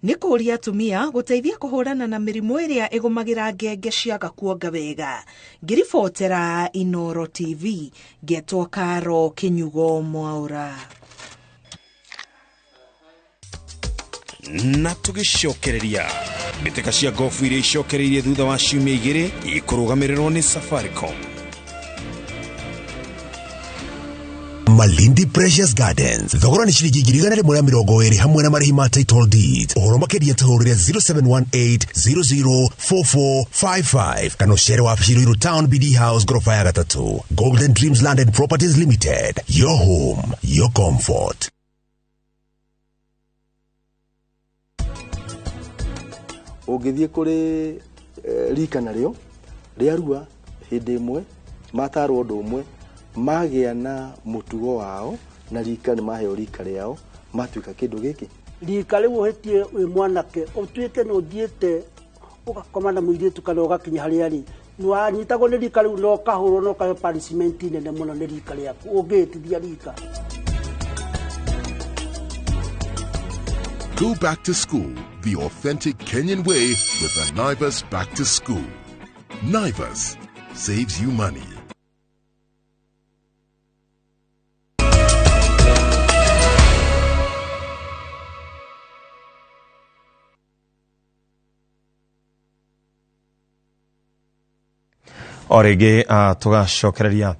Nĩ kũũria atumia gũteithia kũhũrana na mĩrimũ ĩrĩa ĩgũmagĩra ngenge ciaga kuonga wega. Ngĩribotera Inooro TV, ngetwo Karo Kĩnyugo Mwaũra. Na tũgĩcokereria mbĩtĩka cia gofu iria icokereirie thutha wa ciumia 2 ikũrũgamĩrĩrwo nĩ Safaricom. Malindi Precious Gardens thogora nĩ ciringi 120,000 hamwe na marĩhi ma title deed. Ũhoro makĩria tũhũrĩre 0718004455 kana ũcere wabici Ruiru Town BD House ngoroba ya 3. Golden Dreams Land and Properties Limited, your home, your comfort. Ũngĩthiĩ kũrĩ rika narĩo rĩarua hĩndĩ ĩmwe matarwo ũndũ ũmwe magĩa na mũtugo wao na rika nĩ maheo rika rĩao matuĩka kĩndũ gĩkĩ. Rika rĩu ũhĩtie wĩ mwanake ũtuĩke nĩ ũthiĩte ũgakoma na mũirĩtu kana ũgakinya harĩa rĩ nĩwanyitagwo nĩ rika rĩu na ũkahũrwo na ũkaheo punishment nene mũno nĩ rika rĩaku ũngĩhĩtithia rika. Go back to school the authentic Kenyan way with the Naivas Back to School. Naivas saves you money. O rĩngĩ tũgacokereria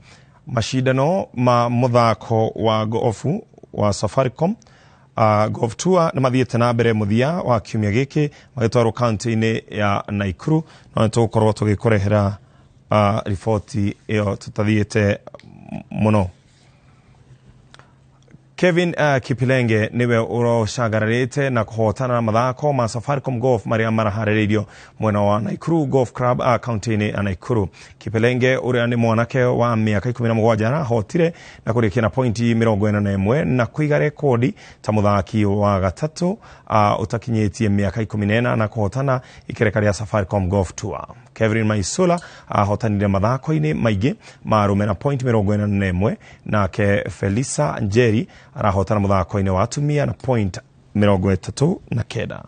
macindano ma mũthako wa gofu wa Safaricom Golf Tour nĩ mathiĩte na mbere mũthia wa kiumia gĩkĩ magĩtwarwo kaunti-inĩ ya Nakuru, no nĩ tũgũkorwo tũgĩkũrehera riboti ĩyo tũtathiĩte mũno. Kevin Kipilenge niwe ũrocangararĩte na kũhotana na mathako ma Safaricom Golf marĩa maraharĩrĩirio mwena wa Nakuru Golf Club kaunti-inĩ ya Nakuru. Kipilenge ũrĩa nĩ mwanake wa mĩaka 17 arahotire na kũrĩkia na pointi 41 na kũiga rekodi ta mũthaki wa gatatũ ũtakinyĩtie mĩaka 14 na kũhotana ikereka rĩa Safaricom Golf Tour. Kevin Maisula ahotanire mathako-inĩ maingĩ ma arũme na point 41, nake Felisa Njeri arahotana mũthako-inĩ wa atumia na point 39.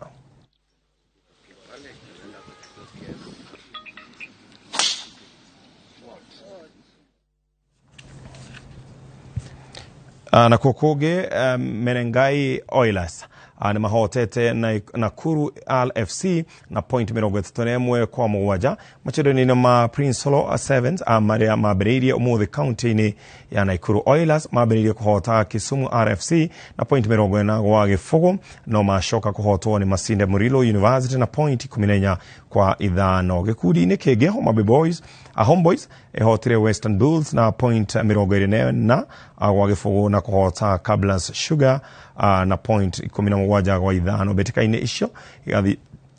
Na kuo kũngĩ Menengai Oilers nĩ mahotete Nakuru RFC na point 31 kwa 7 macindano-inĩ ma Prince Solo Sevens marĩa mambĩrĩirie ũmũthĩ kaunti-inĩ ya Nakuru. Oilers mambĩrĩirie kũhota Kisumu RFC na point 40 gwa 0, no macoka kũhotwo nĩ Masinde Muliro University na point 14 kwa 5. Gĩkundi-inĩ kĩngĩ Homa Bay Boys Homeboys ehotire Western Bulls na point 24 gwa 0 na kũhota Kablas Sugar na point 17 gwa 5. Mbĩtĩka-inĩ icio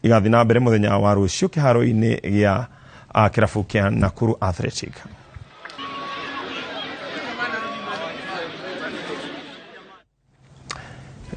igathiĩ na mbere mũthenya wa rũciũ kĩharo-inĩ gĩa kĩrabu kĩa Nakuru Athletic.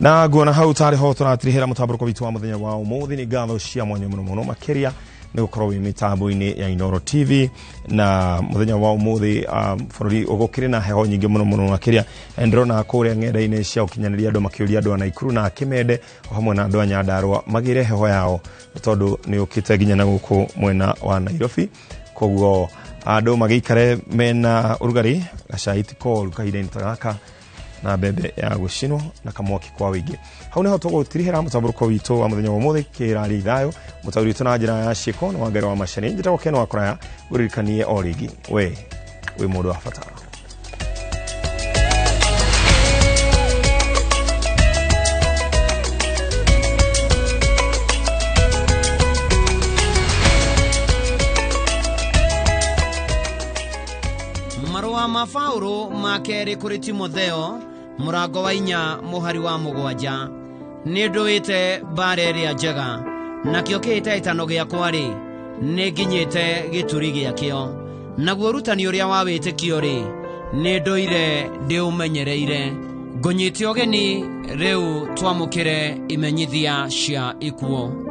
Na nguona hau tarĩ ho tũratirihĩra mũtambũrũko witũ wa mũthenya wa ũmũthĩ. Nĩ ngatho cia mwanya mũno mũno makĩria nĩ gũkorwo wĩ mĩtambo-inĩ ya Inooro TV na mũthenya wa ũmũthĩ bũrũri ũgũkĩrĩ na heho nyingĩ mũno mũno makĩria. Ndĩrona kũrĩa ng'enda-inĩ cia ũkinyanĩria andũ makĩũria andũ a Nakuru na Kĩmende o hamwe na andũ a Nyandarũa magĩre heho yao tondũ nĩ ũkĩte nginya na gũkũ mwena wa Nairobi. Koguo andũ magĩikare mena ũrugarĩ, gacai ti koru kahinda-inĩ ta gaka na mbembe ya gũcinwo na kamwaki kwa wĩingĩ. Hau nĩho tũgũtirihĩra mũtambũrũko witũ wa mũthenya wa ũmũthĩ kĩraria ithayo mũtaũri witũ na njĩra ya ciĩko nĩ Wangari wa Macani. Njĩtagwo Ken wa Kũraya, ngũririkanie o rĩngĩ we wĩ mũndũ wa bata. Marũa ma Paũlũ ma kerĩ kũrĩ Timotheo mũrango wa 4 mũhari wa 7. Nĩ ndũĩte mbara ĩrĩa njega, nakĩo kĩhĩtahĩtano gĩakwa-rĩ, nĩ nginyĩte gĩturi gĩakĩo. Naguo ũrutani ũrĩa wa wĩtĩkio-rĩ, nĩ ndũire ndĩũmenyereire. Ngũnyite ũgeni rĩu twamũkĩre imenyithia cia ikuũ.